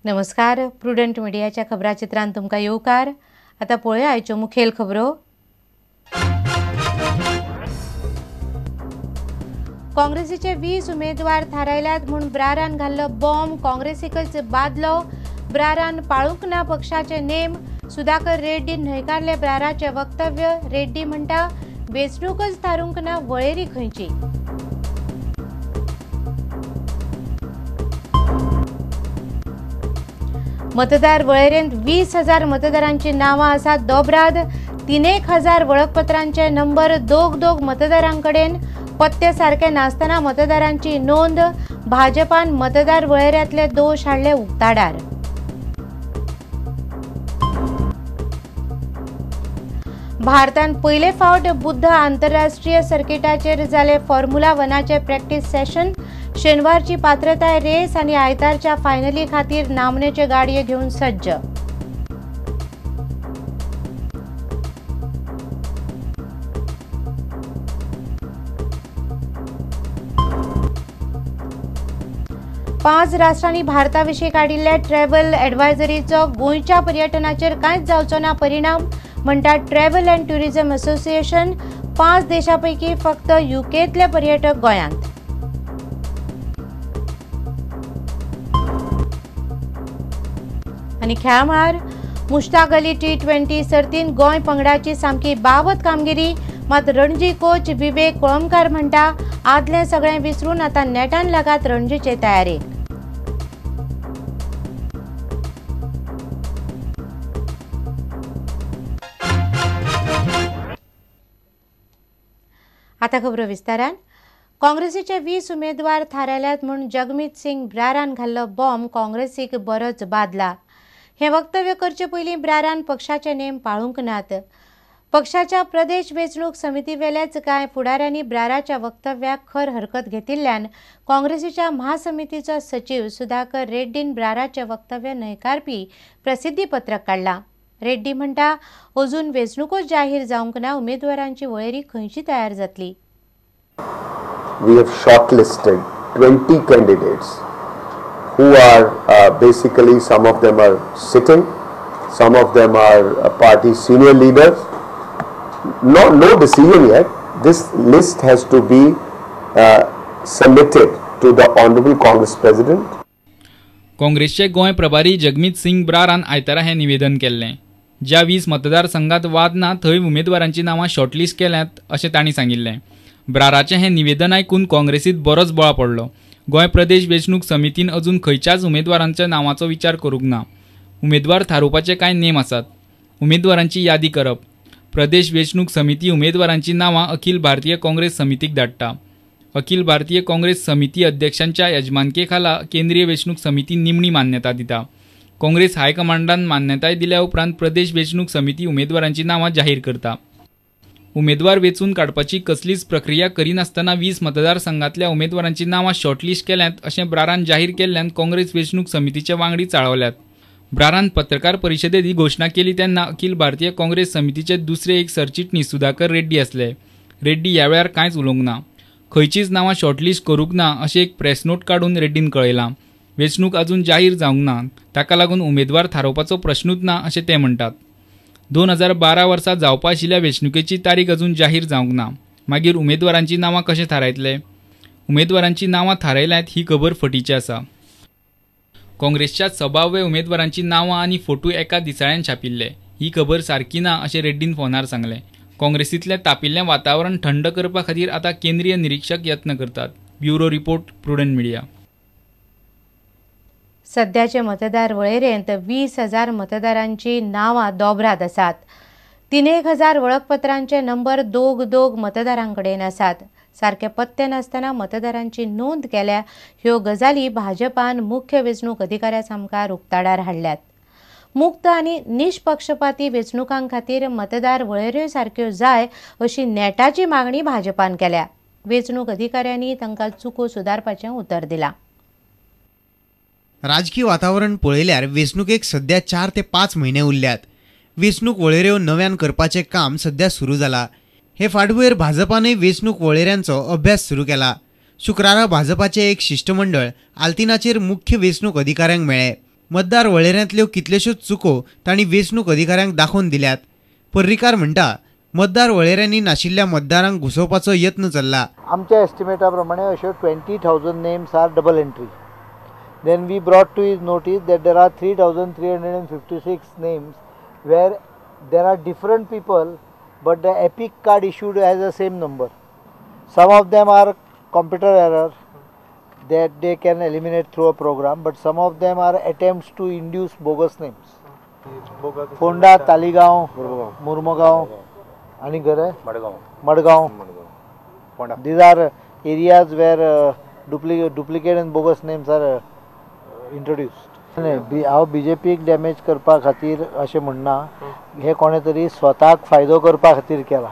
नमस्कार, प्रुडंट मीडियाच्या खबराचित्रांत तुमकां येवकार. आतां पळोवया आयच्यो मुखेल खबरो. काँग्रेसीचे 20 उमेदवार थारायल्यात म्हूण ब्रारान घाल्लो बॉम्ब काँग्रेसीकच बादलो. ब्रारान पाळूंक ना पक्षाचे नेम. सुधाकर रेड्डीन न्हयकारले ब्राराचें वक्तव्य. रेड्डी म्हणटा वेंचणूकच थारूंक ना, वळेरी खंयची. मतदार वळेरेंत 20,000 मतदारांची नांवां आसात. दोबराद 3,000 वळखपत्रांचे नंबर दोग दोग मतदारांकडेन. पत्ते सारके नासतना मतदारांची नोंद. भाजपान मतदार वळेऱ्यांतले दोश हाडले उक्ताडार. भारतान पयले फावट बुद्ध आंतरराष्ट्रीय सर्किटाचेर जाले फॉर्म्युला वनाचे प्रॅक्टीस सेशन. शेनवारची पात्रताय रेस आनी आयतारच्या फायनली खातीर नामनेचे गाडये घेवन सज्ज. पांच राष्ट्रांनी भारता विशीं काडिल्ल्या ट्रॅव्हल ॲडवायझरीचो गोंयच्या पर्यटनाचेर कांयच जावचो ना परिणाम, म्हणटा ट्रॅव्हल अँड ट्युरिझम असोसिएशन. 5 देशां पैकी फक्त युकेंतले पर्यटक गोंयांत. आनी खेळा मळार मुश्ताक अली T20 सर्तीन गोंय पंगडाची सामकी बाबत कामगिरी. मात रणजी कोच विवेक कोळंबकार म्हणटा आदलें सगळें विसरून आतां नेटान लागात रणजीचे तयारेक. आतां खबरो विस्तारान. काँग्रेसीचे 20 उमेदवार थारायल्यात म्हूण जगमीत सिंग ब्रारान घाल्लो बॉम्ब काँग्रेसीक बरोच बादला. हें वक्तव्य करचे पयलीं ब्रारान पक्षाचे नेम पाळूंक नात. पक्षाच्या प्रदेश वेंचणूक समितीवेल्याच कांय फुडाऱ्यांनी ब्राराच्या वक्तव्याक खर हरकत घेतिल्ल्यान काँग्रेसीच्या महासमितीचो सचीव सुधाकर रेड्डीन ब्राराचें वक्तव्य न्हयकारपी प्रसिद्धी पत्रक काडलां. रेड्डी म्हणटा अजून वेंचणुकोच जाहीर जावंक ना, उमेदवारांची वळेरी खंयची तयार जातली. We have shortlisted 20 candidates who are basically, some of them are sitting, some of them are party senior leaders. No decision yet. This list has to be submitted to the Honorable Congress President. काँग्रेसचे गोंय प्रभारी जगमीत सिंग ब्रारान आयतारा हें निवेदन केल्लें. ज्या 20 मतदारसंघात वाद ना थंय उमेदवारांची नांवां शॉर्टलिस्ट केल्यांत अशें तांणी सांगिल्लें. ब्राराचें हें निवेदन आयकून काँग्रेसीत बरोच बोळा पडलो. गोंय प्रदेश वेंचणूक समितीन अजून खंयच्याच उमेदवारांच्या नांवाचो विचार करूंक ना. उमेदवार थारोवपाचे कांय नेम आसात. उमेदवारांची यादी करप. प्रदेश वेंचणूक समिती उमेदवारांची नांवां अखिल भारतीय काँग्रेस समितीक धाडटा. अखिल भारतीय काँग्रेस समिती अध्यक्षांच्या यजमानके खाला केंद्रीय वेंचणूक समिती निमणी मान्यता दिता. काँग्रेस हायकमांडान मान्यताय दिल्या उपरांत प्रदेश वेंचणूक समिती उमेदवारांची नांवां जाहीर करता. उमेदवार वेंचून काडपाची कसलीच प्रक्रिया करिनासतना 20 मतदारसंघांतल्या उमेदवारांची नांवां शॉर्टलिस्ट केल्यांत अशें ब्रारान जाहीर केल्ल्यान काँग्रेस वेंचणूक समितीचे वांगडी चाळवल्यात. ब्रारान पत्रकार परिशदेंत ही घोशणा केली तेन्ना अखिल भारतीय काँग्रेस समितीचे दुसरे एक सरचिटणीस सुधाकर रेड्डी आसले. रेड्डी ह्या वेळार कांयच उलोवंक ना. खंयचीच नांवां शॉर्टलिस्ट करूंक ना अशें एक प्रेस नोट काडून रेड्डीन कळयलां. वेंचणूक अजून जाहीर जावंक ना, ताका लागून उमेदवार थारोवपाचो प्रश्नूच ना अशें ते म्हणटात. 2012 वर्सा जावपा आशिल्ल्या वेंचणुकेची तारीख अजून जाहीर जावंक ना. मागीर उमेदवारांची नांवां कशें थारायतले? उमेदवारांची नांवां थारायल्यांत ही खबर फटीची आसा. काँग्रेसच्या सभाव्य उमेदवारांची नांवां आनी फोटो एका दिसाळ्यान छापिल्ले. ही खबर सारकी ना अशें रेड्डीन फोनार सांगलें. काँग्रेसींतलें तापिल्लें वातावरण थंड करपा खातीर आतां केंद्रीय निरीक्षक यत्न करतात. Bureau report, Prudent media. सद्याचे मतदार वळेरेंत 20,000 मतदारांची नांवां दोबराद आसात. 3,000 वळखपत्रांचे नंबर दोग दोग मतदारांकडेन आसात. सारके पत्ते नासतना मतदारांची नोंद केल्या ह्यो गजाली भाजपान मुख्य वेंचणूक अधिकाऱ्या सामकार उक्ताडार हाडल्यात. मुक्त आनी निष्पक्षपाती वेंचणुकां खातीर मतदार वळेऱ्यो सारक्यो जाय अशी नेटाची मागणी भाजपान केल्या. वेंचणूक अधिकाऱ्यांनी तांकां चुको सुदारपाचें उतर दिलां. राजकीय वातावरण पळयल्यार वेंचणुकेक सध्या 4 ते 5 म्हयने उरल्यात. वेंचणूक वळेऱ्यो नव्यान करपाचें काम सध्या सुरू जाला. हे फाटभुंयेर भाजपानय वेंचणूक वळेऱ्यांचो अभ्यास सुरू केला. शुक्रारा भाजपाचें एक शिश्टमंडळ आल्तिनाचेर मुख्य वेंचणूक अधिकाऱ्यांक मेळ्ळें. मतदार वळेऱ्यांतल्यो कितल्योश्योच चुको तांणी वेंचणूक अधिकाऱ्यांक दाखोवन दिल्यात. पर्रीकार म्हणटा, मतदार वळेऱ्यांनी नाशिल्ल्या मतदारांक घुसोवपाचो यत्न चल्ला. आमच्या एस्टिमेटा प्रमाणे अश्यो 20,000 names are double entry. Then we brought to his notice that there are 3,356 names where there are different people but the EPIC card issued has the same number. Some of them are computer error that they can eliminate through a program, but some of them are attempts to induce bogus names. Ponda, Taligaon, Murmugao, ani ghar Madgaon. These are areas where duplicate and bogus names are introduced. हांव बीजेपीक damage करपा खातीर अशें म्हणना, हे कोणे तरी स्वताक फायदो करपा खातीर केला.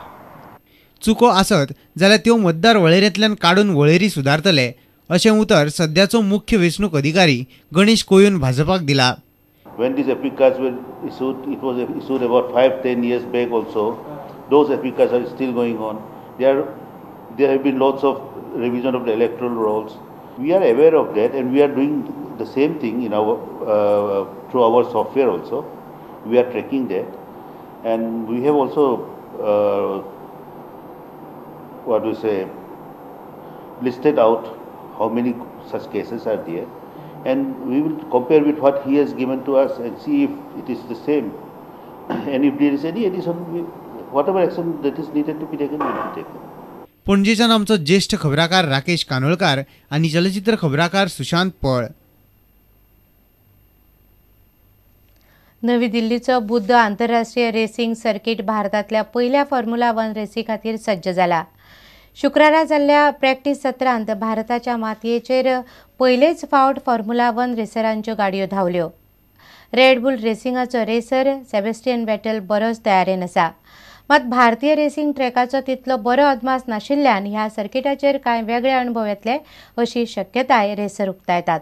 चुको आसत जाल्यार त्यो मतदार वळेरेंतल्यान काडून वळेरी सुदारतले अशें उतर सद्याचो मुख्य वेंचणूक अधिकारी गणेश कोयून भाजपाक दिला. When these EPIC cards were issued, it was issued about 5-10 years back also. Those EPIC cards are still going on. There have been lots of revision of the electoral rolls. We are aware of that and we are doing the same thing in our through our software also. We are tracking that, and we have also what do you say, listed out how many such cases are there, and we will compare with what he has given to us and see if it is the same, and if there is any addition, whatever action that is needed to be taken will be taken. पणजेच्यान आमचो ज्येष्ठ खबराकार राकेश कानोळकार आनी चलचित्र खबराकार सुशांत पळ. नवी दिल्लीचो बुद्ध आंतरराष्ट्रीय racing circuit भारतांतल्या पयल्या फॉर्म्युला 1 रेसी खातीर सज्ज जाला. शुक्रारा जाल्ल्या प्रॅक्टीस सत्रांत भारताच्या मातयेचेर पयलेच फावट फॉर्म्युला 1 रेसरांच्यो गाडयो धांवल्यो. रेड बुल रेसिंगाचो रेसर सेबेस्टियन वेटल बरोच तयारेन आसा. मात भारतीय रेसिंग ट्रॅकाचो तितलो बरो अदमास नाशिल्ल्यान ह्या सर्किटाचेर कांय वेगळे अणभव येतले अशी शक्यताय रेसर उक्तायतात.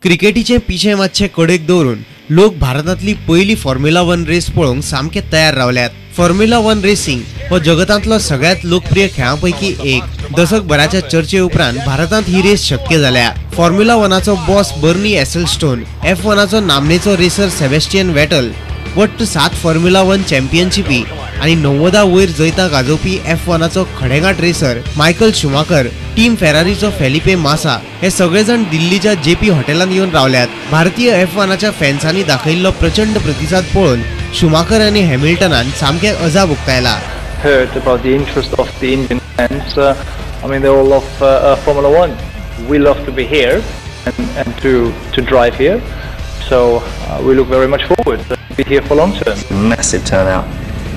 क्रिकेटीचे पिशें मातशें कडेक दवरून लोक भारतांतली पयली फॉर्म्युला 1 रेस पळोवंक सामके तयार रावल्यात. फॉर्म्युला 1 रेसिंग हो जगतांतलो सगळ्यांत लोकप्रिय खेळां पैकी एक. दशकभराच्या चर्चे उपरांत भारतांत ही रेस शक्य जाल्या. फॉर्म्युला 1चो बॉस बर्नी एसलस्टोन, F1चो नामनेचो रेसर सेबेस्टियन वेटल, वट्ट 7 फॉर्म्युला 1 चॅम्पियनशिपी आनी 90 वयर जैतां गाजोवपी F1चो खडेगांठ रेसर मायकल शुमाकर, टीम फेरारीचो फेलिपे मासा हे सगळे जाण दिल्लीच्या जेपी हॉटेलांत येवन रावल्यात. भारतीय F1च्या फॅन्सांनी दाखयिल्लो प्रचंड प्रतिसाद पळोवन शुमाकर आनी हॅमिल्टनान सामकें अजाप उक्तायला. Heard about the interest of the Indian fans. I mean, they all love Formula 1. We love to be here and to drive here. So we look very much forward to be here for long term. Massive turnout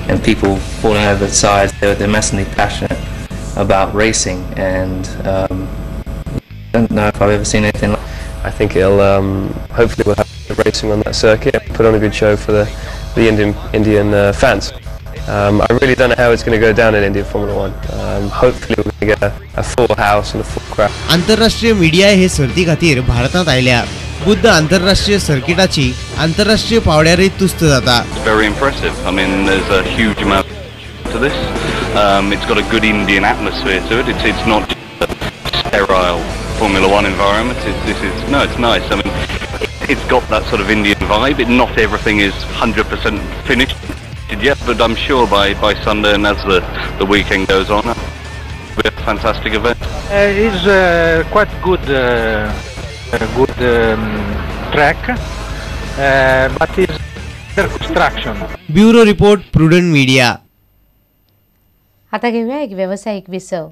and people falling over the sides. They're massively passionate about racing, and I don't know if I've ever seen anything like. I think it'll hopefully we'll have racing on that circuit, put on a good show for the Indian fans. I really don't know how it's going to go down in Indian Formula 1. Hopefully we're going to get a full house and a full crowd. आंतरराष्ट्रीय media हे सर्ती खातीर भारतांत आयल्या. बुद्ध आंतरराष्ट्रीय सर्किटाची आंतरराष्ट्रीय पावड्यारय तुस्त जाता. Very impressive. I mean, there's a huge amount to this. It's got a good Indian atmosphere to it. It's not just a sterile Formula 1 environment. It's nice. I mean, it's got that sort of Indian vibe. Not everything is 100% finished yet, but I'm sure by Sunday and as the weekend goes on, it'll be a fantastic event. It's quite good, good track, but it's under construction. Bureau report, Prudent Media. आता घेऊया एक व्यावसायिक विसव.